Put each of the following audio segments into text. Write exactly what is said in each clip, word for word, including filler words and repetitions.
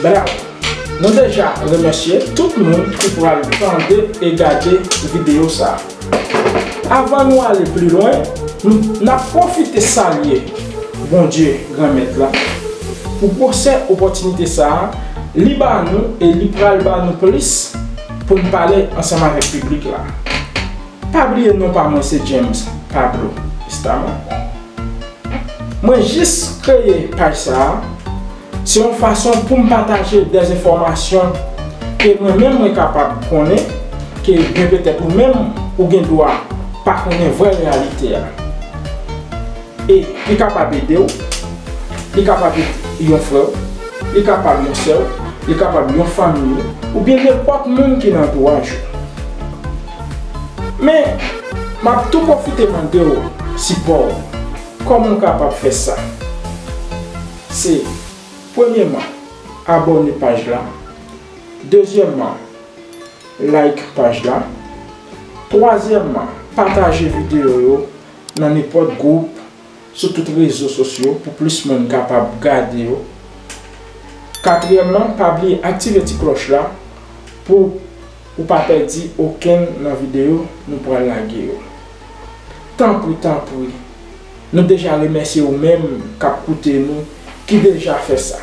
Bravo! Nou deja remèsye tout moun ki pral tande e gade videyo sa a. Avan nou ale pli lwen, nou n ap pwofite salye Bondye Granmèt la pou gwosè opòtinite sa a li ba nou e li pral ba nou plis pou n pale ansanm avèk piblik la. Pa bliye non pa mwen se James Pablo Estaman. Mwen jis kreye paj sa a, se yon fason pou m pataje dèz enfòmasyon ke mwen menm mwen kapab konnen, ke byen petèt ou menm ou gen dwa pa konnen vrè reyalite a. E li kapab ede w, li kapab ede yon frè w, li kapab yon sè w, li kapab yon fanmi w, oubyen nenpòt moun ki nan antouwaj ou. Men, m ap tou pwofite mande w sipò w. Kòman w kapab fè sa? Se, premyèman, abòne paj la. Dezyèmman, like paj la. Twazyèmman, pataje videyo yo nan nenpòt gwoup sou tout rezo sosyo pou plis moun kapab gade yo. Katriyèmman, pa bliye aktive ti klòch la pou ou pa pèdi okenn nan videyo nou pral lage yo. Tanpri, tanpri, nou deja remèsye ou menm k ap koute nou ki deja fè sa.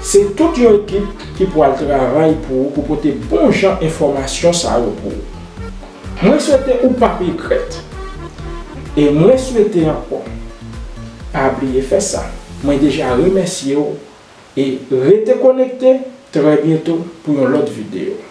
Se tout yon ekip ki pral travay pou ou pou pote bon jan enfòmasyon sa yo pou ou. Mwen swete ou p ap regrèt. E mwen swete ankò, pa bliye fè sa. Mwen deja remèsye w e rete konekte trè byento pou yon lòt videyo.